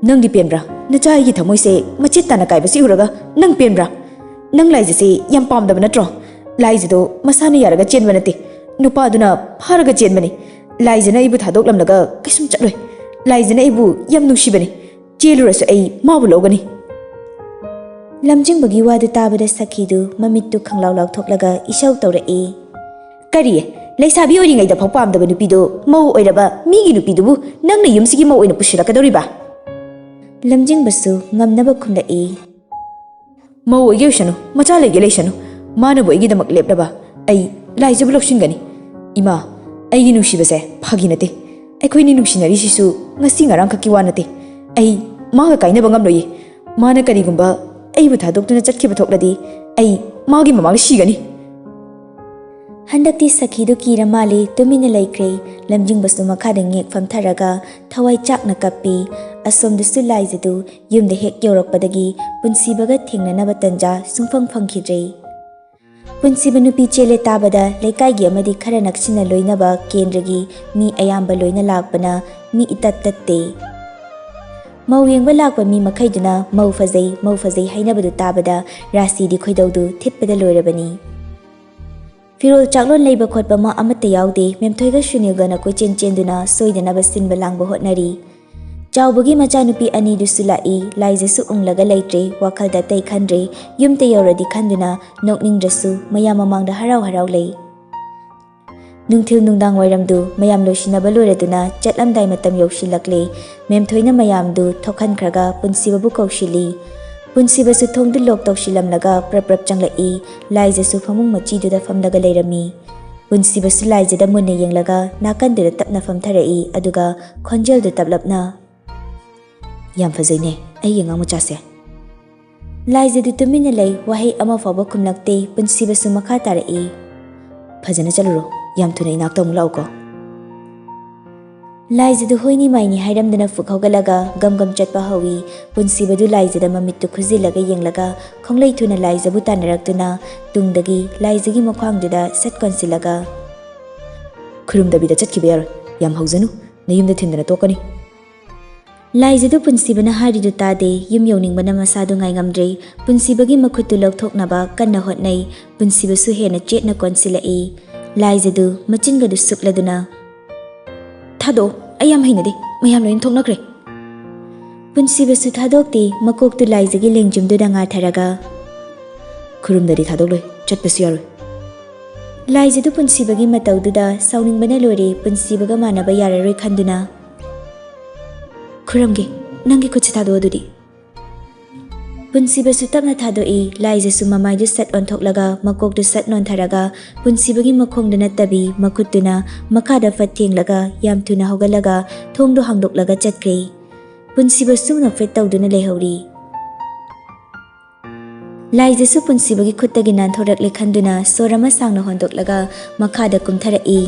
ꯅꯪꯗꯤ ꯄꯦꯟꯕ꯭ꯔꯥ? ꯅꯆꯥ ꯑꯩꯒꯤ ꯊꯃꯣꯏꯁꯦ ꯃꯆꯦꯠ ꯇꯥꯅ ꯀꯥꯏꯕꯁꯤ ꯎꯔꯒ ꯅꯪ ꯄꯦꯟꯕ꯭ꯔꯥ? ꯅꯪ ꯂꯥꯏꯖꯁꯦ ꯌꯥꯝ ꯄꯥꯝꯗꯕ ꯅꯠꯇ꯭ꯔꯣ? ꯂꯥꯏꯖꯗꯣ ꯃꯁꯥꯅ ꯌꯥꯔꯒ ꯆꯦꯟꯕ ꯅꯠꯇꯦ, ꯅꯨꯄꯥꯗꯨꯅ ꯐꯥꯔꯒ ꯆꯦꯟꯕꯅꯤ꯫ ꯂꯥꯏꯖꯅ ꯑꯩꯕꯨ ꯊꯥꯗꯣꯛꯂꯝꯂꯒ ꯀꯩꯁꯨꯝ ꯆꯠꯂꯣꯏ꯫ ꯂꯥꯏꯖꯅ ꯑꯩꯕꯨ ꯌꯥꯝ ꯅꯨꯡꯁꯤꯕꯅꯤ꯫ ꯆꯦꯜꯂꯨꯔꯁꯨ ꯑꯩ ꯃꯥꯕꯨ ꯂꯧꯒꯅꯤ꯫" ꯂꯝꯖꯤꯡꯕꯒꯤ ꯋꯥꯗꯨ ꯇꯥꯕꯗ ꯁꯈꯤꯗꯨ ꯃꯃꯤꯠꯇꯨ ꯈꯪꯂꯥꯎ ꯂꯥꯎꯊꯣꯛꯂꯒ ꯏꯁꯧ ꯇꯧꯔꯛꯏ꯫ "ꯀꯔꯤ? ꯂꯩꯁꯥꯕꯤ ꯑꯣꯏꯔꯤꯉꯩꯗ ꯐꯥꯎ ꯄꯥꯝꯗꯕ ꯅꯨꯄꯤꯗꯨ ꯃꯧ ꯑꯣꯏꯔꯕ ꯃꯤꯒꯤ ꯅꯨꯄꯤꯗꯨꯕꯨ ꯅꯪꯅ ꯌꯨꯝꯁꯤꯒꯤ ꯃꯧ ꯑꯣꯏꯅ ꯄꯨꯁꯤꯜꯂꯛꯀꯗꯧꯔꯤꯕ?" ꯂꯝꯖꯤꯡꯕꯁꯨ ꯉꯝꯅꯕ ꯈꯨꯝꯂꯛꯏ꯫ "ꯃꯧ ꯑꯣꯏꯒꯦ ꯑꯣꯏꯁꯅꯨ, ꯃꯆꯥ ꯂꯩꯒꯦ ꯂꯩꯁꯅꯨ, ꯃꯥꯅꯕꯨ ꯑꯩꯒꯤꯗꯃꯛ ꯂꯦꯞꯂꯕ ꯑꯩ ꯂꯥꯏꯖꯕꯨ ꯂꯧꯁꯤꯟꯒꯅꯤ꯫ ꯏꯃꯥ, ꯑꯩꯒꯤ ꯅꯨꯡꯁꯤꯕꯁꯦ ꯐꯥꯒꯤ ꯅꯠꯇꯦ꯫ ꯑꯩꯈꯣꯏꯅꯤ ꯅꯨꯡꯁꯤꯅꯔꯤꯁꯤꯁꯨ ꯉꯁꯤ ꯉꯔꯥꯡꯈꯛꯀꯤ ꯋꯥ ꯅꯠꯇꯦ꯫ ꯑꯩ ꯃꯥꯒ ꯀꯥꯏꯅꯕ ꯉꯝꯂꯣꯏꯌꯦ꯫ ꯃꯥꯅ ꯀꯔꯤꯒꯨꯝꯕ ꯑꯩꯕꯨ ꯊꯥꯗꯣꯛꯇꯨꯅ ꯆꯠꯈꯤꯕ ꯊꯣꯛꯂꯗꯤ ꯑꯩ ꯃꯥꯒꯤ ꯃꯃꯥꯡꯗ ꯁꯤꯒꯅꯤ꯫" ꯍꯟꯗꯛꯇꯤ ꯁꯈꯤꯗꯨ ꯀꯤꯔ ꯃꯥꯜꯂꯦ, ꯇꯨꯃꯤꯟꯅ ꯂꯩꯈ꯭ꯔꯦ꯫ ꯂꯝꯖꯤꯡꯕꯁꯨ ꯃꯈꯥꯗ ꯉꯦꯛ ꯐꯝꯊꯔꯒ ꯊꯋꯥꯏ ꯆꯥꯛꯅ ꯀꯞꯄꯤ꯫ ꯑꯁꯣꯝꯗꯁꯨ ꯂꯥꯏꯖꯗꯨ ꯌꯨꯝꯗ ꯍꯦꯛ ꯌꯧꯔꯛꯄꯗꯒꯤ ꯄꯨꯟꯁꯤꯕꯒ ꯊꯦꯡꯅꯅꯕ ꯇꯟꯖꯥ ꯁꯨꯡꯐꯪ ꯐꯪꯈꯤꯗ꯭ꯔꯦ꯫ ꯄꯨꯟꯁꯤꯕ ꯅꯨꯄꯤ ꯆꯦꯜꯂꯦ ꯇꯥꯕꯗ ꯂꯩꯀꯥꯏꯒꯤ ꯑꯃꯗꯤ ꯈꯔ ꯅꯛꯁꯤꯟꯅ ꯂꯣꯏꯅꯕ ꯀꯦꯟꯗ꯭ꯔꯒꯤ ꯃꯤ ꯑꯌꯥꯝꯕ ꯂꯣꯏꯅ ꯂꯥꯛꯄꯅ ꯃꯤ ꯏꯇꯠ ꯇꯠꯇꯦ꯫ ꯃꯧ ꯌꯦꯡꯕ ꯂꯥꯛꯄ ꯃꯤ ꯃꯈꯩꯗꯨꯅ "ꯃꯧ ꯐꯖꯩ, ꯃꯧ ꯐꯖꯩ" ꯍꯥꯏꯅꯕꯗꯨ ꯇꯥꯕꯗ ꯔꯥꯁꯤꯗꯤ ꯈꯣꯏꯗꯧꯗꯨ ꯊꯤꯠꯄꯗ ꯂꯣꯏꯔꯕꯅꯤ꯫ ꯐꯤꯔꯣꯜ ꯆꯥꯛꯂꯣꯟ ꯂꯩꯕ ꯈꯣꯠꯄ ꯃꯥ ꯑꯃꯠꯇ ꯌꯥꯎꯗꯦ꯫ ꯃꯦꯝꯊꯣꯏꯒ ꯁꯨꯅꯤꯜꯒꯅ ꯀꯣꯏꯆꯦꯟ ꯆꯦꯟꯗꯨꯅ ꯁꯣꯏꯗꯅꯕ ꯁꯤꯟꯕ ꯂꯥꯡꯕ ꯍꯣꯠꯅꯔꯤ꯫ ꯆꯥꯎꯕꯒꯤ ꯃꯆꯥꯅꯨꯄꯤ ꯑꯅꯤꯗꯨꯁꯨ ꯂꯥꯛꯏ꯫ ꯂꯥꯏꯖꯁꯨ ꯎꯪꯂꯒ ꯂꯩꯇ꯭ꯔꯦ, ꯋꯥꯈꯜꯗ ꯑꯇꯩ ꯈꯟꯗ꯭ꯔꯦ꯫ ꯌꯨꯝꯗ ꯌꯧꯔꯗꯤ ꯈꯟꯗꯨꯅ ꯅꯣꯛꯅꯤꯡꯗ꯭ꯔꯁꯨ ꯃꯌꯥꯝ ꯃꯃꯥꯡꯗ ꯍꯔꯥꯎ ꯍꯔꯥꯎ ꯂꯩ꯫ ꯅꯨꯡꯊꯤꯜ ꯅꯨꯡꯗꯥꯡ ꯋꯥꯏꯔꯝꯗꯨ ꯃꯌꯥꯝ ꯂꯣꯏꯁꯤꯟꯅꯕ ꯂꯣꯏꯔꯗꯨꯅ ꯆꯠꯂꯝꯗꯥꯏ ꯃꯇꯝ ꯌꯧꯁꯤꯜꯂꯛꯂꯦ꯫ ꯃꯦꯝꯊꯣꯏꯅ ꯃꯌꯥꯝꯗꯨ ꯊꯣꯛꯍꯟꯈ꯭ꯔꯒ ꯄꯨꯟꯁꯤꯕꯕꯨ ꯀꯧꯁꯤꯜꯂꯤ꯫ ꯄꯨꯟꯁꯤꯕꯁꯨ ꯊꯣꯡꯗꯨ ꯂꯣꯛ ꯇꯧꯁꯤꯜꯂꯝꯂꯒ ꯄ꯭ꯔꯞ ꯄ꯭ꯔꯞ ꯆꯪꯂꯛꯏ꯫ ꯂꯥꯏꯖꯁꯨ ꯐꯃꯨꯡ ꯃꯆꯤꯗꯨꯗ ꯐꯝꯂꯒ ꯂꯩꯔꯝꯃꯤ꯫ ꯄꯨꯟꯁꯤꯕꯁꯨ ꯂꯥꯏꯖꯗ ꯃꯨꯟꯅ ꯌꯦꯡꯂꯒ ꯅꯥꯀꯟꯗꯨꯗ ꯇꯞꯅ ꯐꯝꯊꯔꯛꯏ, ꯑꯗꯨꯒ ꯈꯣꯟꯖꯦꯜꯗꯨ ꯇꯞꯂꯞꯅ, "ꯌꯥꯝ ꯐꯖꯩꯅꯦ ꯑꯩꯒꯤ ꯑꯉꯥꯡ ꯃꯆꯥꯁꯦ꯫" ꯂꯥꯏꯖꯗꯨ ꯇꯨꯃꯤꯟꯅ ꯂꯩ, ꯋꯥꯍꯩ ꯑꯃ ꯐꯥꯎꯕ ꯈꯨꯝꯂꯛꯇꯦ꯫ ꯄꯨꯟꯁꯤꯕꯁꯨ ꯃꯈꯥ ꯇꯥꯔꯛꯏ, "ꯐꯖꯅ ꯆꯠꯂꯨꯔꯣ, ꯌꯥꯝ ꯊꯨꯅ ꯏꯅꯥꯛꯇ ꯑꯃꯨꯛ ꯂꯥꯛꯎꯀꯣ꯫" ꯂꯥꯏꯖꯗꯨ ꯍꯣꯏꯅꯤ ꯃꯥꯏꯅꯤ ꯍꯥꯏꯔꯝꯗꯅ ꯐꯨꯛ ꯍꯧꯒꯠꯂꯒ ꯒꯝ ꯒꯝ ꯆꯠꯄ ꯍꯧꯏ꯫ ꯄꯨꯟꯁꯤꯕꯗꯨ ꯂꯥꯏꯖꯗ ꯃꯃꯤꯠꯇꯨ ꯈꯨꯖꯤꯜꯂꯒ ꯌꯦꯡꯂꯒ ꯈꯣꯡꯂꯩ ꯊꯨꯅ ꯂꯥꯏꯖꯕꯨ ꯇꯥꯟꯅꯔꯛꯇꯨꯅ ꯇꯨꯡꯗꯒꯤ ꯂꯥꯏꯖꯒꯤ ꯃꯈ꯭ꯋꯥꯡꯗꯨꯗ ꯁꯠ ꯀꯣꯟꯁꯤꯜꯂꯒ, "ꯈꯨꯔꯨꯝꯗꯕꯤꯗ ꯆꯠꯈꯤꯕ ꯌꯥꯔꯣꯏ꯫ ꯌꯥꯝ ꯍꯧꯖꯅꯨ, ꯅꯌꯨꯝꯗ ꯊꯤꯟꯗꯅ ꯇꯣꯛꯀꯅꯤ꯫" ꯂꯥꯏꯖꯗꯨ ꯄꯨꯟꯁꯤꯕꯅ ꯍꯥꯏꯔꯤꯗꯨ ꯇꯥꯗꯦ꯫ ꯌꯨꯝ ꯌꯧꯅꯤꯡꯕꯅ ꯃꯁꯥꯗꯨ ꯉꯥꯏꯉꯝꯗ꯭ꯔꯦ꯫ ꯄꯨꯟꯁꯤꯕꯒꯤ ꯃꯈꯨꯠꯇꯨ ꯂꯧꯊꯣꯛꯅꯕ ꯀꯟꯅ ꯍꯣꯠꯅꯩ꯫ ꯄꯨꯟꯁꯤꯕꯁꯨ ꯍꯦꯟꯅ ꯆꯦꯠꯅ ꯀꯣꯟꯁꯤꯜꯂꯛꯏ꯫ ꯂꯥꯏꯖꯗꯨ ꯃꯆꯤꯟꯒꯗꯨ ꯁꯨꯛꯂꯗꯨꯅ, "ꯊꯥꯗꯣꯛꯑꯣ, ꯑꯩ ꯌꯥꯝ ꯍꯩꯅꯗꯦ, ꯃꯌꯥꯝ ꯂꯣꯏꯅ ꯊꯣꯛꯅꯈ꯭ꯔꯦ꯫" ꯄꯨꯟꯁꯤꯕꯁꯨ ꯊꯥꯗꯣꯛꯇꯦ꯫ ꯃꯀꯣꯛꯇꯨ ꯂꯥꯏꯖꯒꯤ ꯂꯦꯡꯖꯨꯝꯗꯨꯗ ꯉꯥꯊꯔꯒ, "ꯈꯨꯔꯨꯝꯗꯗꯤ ꯊꯥꯗꯣꯛꯂꯣꯏ, ꯆꯠꯄꯁꯨ ꯌꯥꯔꯣꯏ꯫" ꯂꯥꯏꯖꯗꯨ ꯄꯨꯟꯁꯤꯕꯒꯤ ꯃꯇꯧꯗꯨꯗ ꯁꯥꯎꯅꯤꯡꯕꯅ ꯂꯣꯏꯔꯦ꯫ ꯄꯨꯟꯁꯤꯕꯒ ꯃꯥꯟꯅꯕ ꯌꯥꯔꯔꯣꯏ ꯈꯟꯗꯨꯅ, "ꯈꯨꯔꯝꯒꯦ, ꯅꯪꯒꯤ ꯈꯨꯠꯁꯤ ꯊꯥꯗꯣꯛꯑꯣ ꯑꯗꯨꯗꯤ꯫" ꯄꯨꯟꯁꯤꯕꯁꯨ ꯇꯞꯅ ꯊꯥꯗꯣꯛꯏ꯫ ꯂꯥꯏꯖꯁꯨ ꯃꯃꯥꯏꯗꯨ ꯁꯠ ꯑꯣꯟꯊꯣꯛꯂꯒ ꯃꯀꯣꯛꯇꯨ ꯁꯠ ꯅꯣꯟꯊꯔꯒ ꯄꯨꯟꯁꯤꯕꯒꯤ ꯃꯈꯣꯡꯗ ꯅꯠꯇꯕꯤ ꯃꯈꯨꯠꯇꯨꯅ ꯃꯈꯥꯗ ꯐꯠ ꯊꯦꯡꯂꯒ ꯌꯥꯝ ꯊꯨꯅ ꯍꯧꯒꯠꯂꯒ ꯊꯣꯡꯗꯨ ꯍꯥꯡꯗꯣꯛꯂꯒ ꯆꯠꯈ꯭ꯔꯦ꯫ ꯄꯨꯟꯁꯤꯕꯁꯨ ꯅꯣꯛꯐꯦꯠ ꯇꯧꯗꯨꯅ ꯂꯩꯍꯧꯔꯤ꯫ ꯂꯥꯏꯖꯁꯨ ꯄꯨꯟꯁꯤꯕꯒꯤ ꯈꯨꯠꯇꯒꯤ ꯅꯥꯟꯊꯣꯔꯛꯂꯦ ꯈꯟꯗꯨꯅ ꯁꯣꯔ ꯑꯃ ꯁꯥꯡꯅ ꯍꯣꯟꯗꯣꯛꯂꯒ ꯃꯈꯥꯗ ꯀꯨꯝꯊꯔꯛꯏ꯫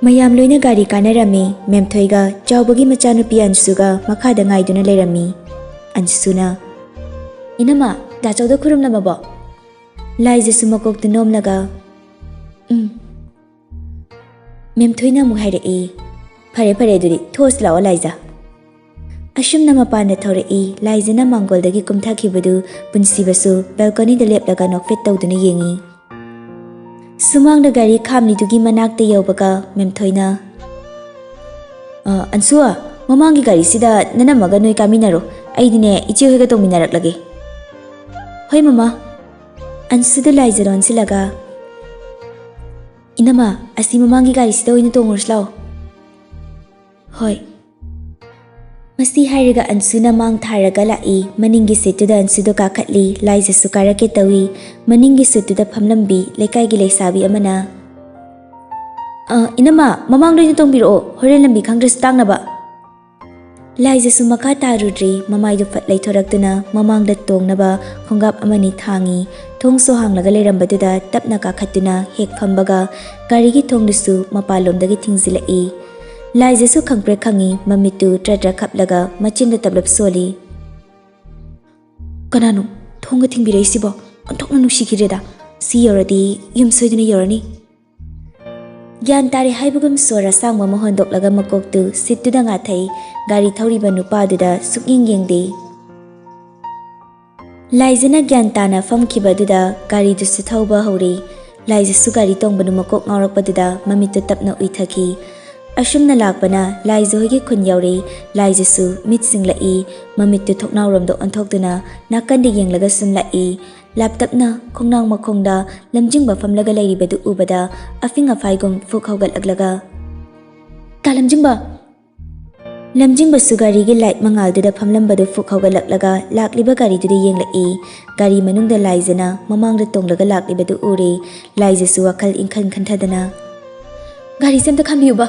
ꯃꯌꯥꯝ ꯂꯣꯏꯅ ꯒꯥꯔꯤ ꯀꯥꯅꯔꯝꯃꯤ꯫ ꯃꯦꯝꯊꯣꯏꯒ ꯆꯥꯎꯕꯒꯤ ꯃꯆꯥꯅꯨꯄꯤ ꯑꯟꯁꯨꯒ ꯃꯈꯥꯗ ꯉꯥꯏꯗꯨꯅ ꯂꯩꯔꯝꯃꯤ꯫ ꯑꯟꯁꯨꯅ, "ꯏꯅꯝꯃ, ꯗꯥ ꯆꯧꯗ ꯈꯨꯔꯨꯝꯂꯝꯃꯕꯣ?" ꯂꯥꯏꯖꯁꯨ ꯃꯀꯣꯛꯇꯨ ꯅꯣꯝꯂꯒ, "ꯎꯝ꯫" ꯃꯦꯝꯊꯣꯏꯅ ꯑꯃꯨꯛ ꯍꯥꯏꯔꯛꯏ, "ꯐꯔꯦ ꯐꯔꯦ, ꯑꯗꯨꯗꯤ ꯊꯣꯛꯑꯁꯤ ꯂꯥꯛꯑꯣ ꯂꯥꯏꯖ꯫" ꯑꯁꯨꯝꯅ ꯃꯄꯥꯟꯗ ꯊꯧꯔꯛꯏ꯫ ꯂꯥꯏꯖꯅ ꯃꯥꯡꯒꯣꯜꯗꯒꯤ ꯀꯨꯝꯊꯈꯤꯕꯗꯨ ꯄꯨꯟꯁꯤꯕꯁꯨ ꯕꯦꯜꯀꯣꯅꯤꯗ ꯂꯦꯞꯂꯒ ꯅꯣꯛꯐꯦꯠ ꯇꯧꯗꯨꯅ ꯌꯦꯡꯏ꯫ ꯁꯨꯃꯥꯡꯗ ꯒꯥꯔꯤ ꯈꯥꯝꯂꯤꯗꯨꯒꯤ ꯃꯅꯥꯛꯇ ꯌꯧꯕꯒ ꯃꯦꯝꯊꯣꯏꯅ, "ꯑ, ꯑꯟꯁꯨ, ꯃꯃꯥꯡꯒꯤ ꯒꯥꯔꯤꯁꯤꯗ ꯅꯅꯝꯃꯒ ꯅꯣꯏ ꯀꯥꯃꯤꯟꯅꯔꯣ꯫ ꯑꯩꯗꯤꯅꯦ, ꯏꯆꯦ ꯍꯣꯏꯒ ꯇꯣꯡꯃꯤꯟꯅꯔꯛꯂꯒꯦ꯫" "ꯍꯣꯏ, ꯃꯃꯥ꯫" ꯑꯟꯁꯨꯗ ꯂꯥꯏꯖ ꯂꯣꯟꯁꯤꯜꯂꯒ, "ꯏꯅꯝꯃ, ꯑꯁꯤ ꯃꯃꯥꯡꯒꯤ ꯒꯥꯔꯤꯁꯤꯗ ꯑꯣꯏꯅ ꯇꯣꯡꯉꯨꯔꯁꯤ ꯂꯥꯛꯑꯣ꯫" "ꯍꯣꯏ꯫" ꯃꯁꯤ ꯍꯥꯏꯔꯒ ꯑꯟꯁꯨꯅ ꯃꯥꯡ ꯊꯥꯔꯒ ꯂꯥꯛꯏ꯫ ꯃꯅꯤꯡꯒꯤ ꯁꯤꯠꯇꯨꯗ ꯑꯟꯁꯨꯗꯣ ꯀꯥꯈꯠꯂꯤ꯫ ꯂꯥꯏꯖꯁꯨ ꯀꯥꯔꯛꯀꯦ ꯇꯧꯏ꯫ ꯃꯅꯤꯡꯒꯤ ꯁꯤꯠꯇꯨꯗ ꯐꯝꯂꯝꯕꯤ ꯂꯩꯀꯥꯏꯒꯤ ꯂꯩꯁꯥꯕꯤ ꯑꯃꯅ, "ꯑ, ꯏꯅꯝꯃ, ꯃꯃꯥꯡꯗ ꯑꯣꯏꯅ ꯇꯣꯡꯕꯤꯔꯛꯑꯣ, ꯍꯣꯔꯦꯟ ꯂꯝꯕꯤ ꯈꯪꯗ꯭ꯔꯁꯨ ꯇꯥꯛꯅꯕ꯫" ꯂꯥꯏꯖꯁꯨ ꯃꯈꯥ ꯇꯥꯔꯨꯗ꯭ꯔꯤ꯫ ꯃꯃꯥꯏꯗꯨ ꯐꯠ ꯂꯩꯊꯣꯔꯛꯇꯨꯅ ꯃꯃꯥꯡꯗ ꯇꯣꯡꯅꯕ ꯈꯣꯡꯒꯥꯞ ꯑꯃꯅꯤ ꯊꯥꯡꯏ꯫ ꯊꯣꯡꯁꯨ ꯍꯥꯡꯂꯒ ꯂꯩꯔꯝꯕꯗꯨꯗ ꯇꯞꯅ ꯀꯥꯈꯠꯇꯨꯅ ꯍꯦꯛ ꯐꯝꯕꯒ ꯒꯥꯔꯤꯒꯤ ꯊꯣꯡꯗꯨꯁꯨ ꯃꯄꯥꯟꯂꯣꯝꯗꯒꯤ ꯊꯤꯡꯖꯤꯜꯂꯛꯏ꯫ ꯂꯥꯏꯖꯁꯨ ꯈꯪꯄ꯭ꯔꯦꯛ ꯈꯪꯏ, ꯃꯃꯤꯠꯇꯨ ꯇ꯭ꯔ ꯇ꯭ꯔ ꯈꯞꯂꯒ ꯃꯆꯤꯟꯗ ꯇꯞꯂꯞ ꯁꯣꯜꯂꯤ꯫ "ꯀꯅꯥꯅꯣ ꯊꯣꯡꯒ ꯊꯤꯡꯕꯤꯔꯛꯏꯁꯤꯕꯣ? ꯑꯣꯟꯊꯣꯛꯅ ꯅꯨꯡꯁꯤꯈꯤꯗ꯭ꯔꯦꯗ꯫ ꯁꯤ ꯌꯧꯔꯗꯤ ꯌꯨꯝ ꯁꯣꯏꯗꯅ ꯌꯧꯔꯅꯤ꯫" ꯒ꯭ꯌꯥꯟ ꯇꯥꯔꯦ ꯍꯥꯏꯕꯒꯨꯝ ꯁꯣꯔ ꯑꯁꯥꯡꯕ ꯑꯃ ꯍꯣꯟꯗꯣꯛꯂꯒ ꯃꯀꯣꯛꯇꯨ ꯁꯤꯠꯇꯨꯗ ꯉꯥꯊꯩ꯫ ꯒꯥꯔꯤ ꯊꯧꯔꯤꯕ ꯅꯨꯄꯥꯗꯨꯗ ꯁꯨꯛꯌꯦꯡ ꯌꯦꯡꯗꯦ꯫ ꯂꯥꯏꯖꯅ ꯒ꯭ꯌꯥꯟ ꯇꯥꯅ ꯐꯝꯈꯤꯕꯗꯨꯗ ꯒꯥꯔꯤꯗꯨꯁꯨ ꯊꯧꯕ ꯍꯧꯔꯦ꯫ ꯂꯥꯏꯖꯁꯨ ꯒꯥꯔꯤ ꯇꯣꯡꯕꯗꯨ ꯃꯀꯣꯛ ꯉꯥꯎꯔꯛꯄꯗꯨꯗ ꯃꯃꯤꯠꯇꯨ ꯇꯞꯅ ꯎꯏꯊꯈꯤ꯫ ꯑꯁꯨꯝꯅ ꯂꯥꯛꯄꯅ ꯂꯥꯏꯖ ꯍꯣꯏꯒꯤ ꯈꯨꯟ ꯌꯧꯔꯦ꯫ ꯂꯥꯏꯖꯁꯨ ꯃꯤꯠ ꯁꯤꯡꯂꯛꯏ꯫ ꯃꯃꯤꯠꯇꯨ ꯊꯣꯡꯅꯥꯎꯔꯣꯝꯗ ꯑꯣꯟꯊꯣꯛꯇꯨꯅ ꯅꯥꯀꯟꯗ ꯌꯦꯡꯂꯒ ꯁꯨꯝ ꯂꯥꯛꯏ꯫ ꯂꯥꯞꯇꯞꯅ ꯈꯣꯡꯅꯥꯡ ꯃꯈꯣꯡꯗ ꯂꯝꯖꯤꯡꯕ ꯐꯝꯂꯒ ꯂꯩꯔꯤꯕꯗꯨ ꯎꯕꯗ ꯑꯐꯤꯡ ꯑꯐꯥꯏꯒꯨꯝ ꯐꯨꯛ ꯍꯧꯒꯠꯂꯛꯂꯒ, "ꯇꯥ ꯂꯝꯖꯤꯡꯕ!" ꯂꯝꯖꯤꯡꯕꯁꯨ ꯒꯥꯔꯤꯒꯤ ꯂꯥꯏꯠ ꯃꯉꯥꯜꯗꯨꯗ ꯐꯝꯂꯝꯕꯗꯨ ꯐꯨꯛ ꯍꯧꯒꯠꯂꯛꯂꯒ ꯂꯥꯛꯂꯤꯕ ꯒꯥꯔꯤꯗꯨꯗ ꯌꯦꯡꯂꯛꯏ꯫ ꯒꯥꯔꯤ ꯃꯅꯨꯡꯗ ꯂꯥꯏꯖꯅ ꯃꯃꯥꯡꯗ ꯇꯣꯡꯂꯒ ꯂꯥꯛꯂꯤꯕꯗꯨ ꯎꯔꯦ꯫ ꯂꯥꯏꯖꯁꯨ ꯋꯥꯈꯜ ꯏꯪꯈꯟ ꯈꯟꯊꯗꯅ, "ꯒꯥꯔꯤꯁꯦ ꯑꯝꯇ ꯈꯥꯝꯕꯤꯌꯨꯕ!"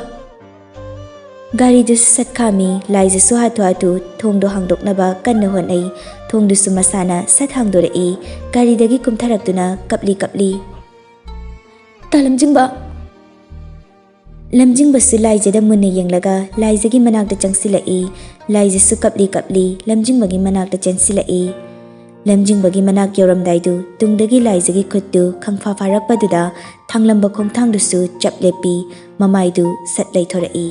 ꯒꯥꯔꯤꯗꯨꯁꯨ ꯁꯠ ꯈꯥꯝꯃꯤ꯫ ꯂꯥꯏꯖꯁꯨ ꯍꯥꯊꯨ ꯍꯥꯊꯨ ꯊꯣꯡꯗꯣ ꯍꯥꯡꯗꯣꯛꯅꯕ ꯀꯟꯅ ꯍꯣꯠꯅꯩ꯫ ꯊꯣꯡꯗꯨꯁꯨ ꯃꯁꯥꯅ ꯁꯠ ꯍꯥꯡꯗꯣꯔꯛꯏ꯫ ꯒꯥꯔꯤꯗꯒꯤ ꯀꯨꯝꯊꯔꯛꯇꯨꯅ ꯀꯞꯂꯤ ꯀꯞꯂꯤ, "ꯇꯥ ꯂꯝꯖꯤꯡꯕ!" ꯂꯝꯖꯤꯡꯕꯁꯨ ꯂꯥꯏꯖꯗ ꯃꯨꯟꯅ ꯌꯦꯡꯂꯒ ꯂꯥꯏꯖꯒꯤ ꯃꯅꯥꯛꯇ ꯆꯪꯁꯤꯜꯂꯛꯏ꯫ ꯂꯥꯏꯖꯁꯨ ꯀꯞꯂꯤ ꯀꯞꯂꯤ ꯂꯝꯖꯤꯡꯕꯒꯤ ꯃꯅꯥꯛꯇ ꯆꯦꯟꯁꯤꯜꯂꯛꯏ꯫ ꯂꯝꯖꯤꯡꯕꯒꯤ ꯃꯅꯥꯛ ꯌꯧꯔꯝꯗꯥꯏꯗꯨ ꯇꯨꯡꯗꯒꯤ ꯂꯥꯏꯖꯒꯤ ꯈꯨꯠꯇꯨ ꯈꯪꯐꯥ ꯐꯥꯔꯛꯄꯗꯨꯗ ꯊꯥꯡꯂꯝꯕ ꯈꯣꯡꯊꯥꯡꯗꯨꯁꯨ ꯆꯞ ꯂꯦꯞꯄꯤ꯫ ꯃꯃꯥꯏꯗꯨ ꯁꯠ ꯂꯩꯊꯣꯔꯛꯏ꯫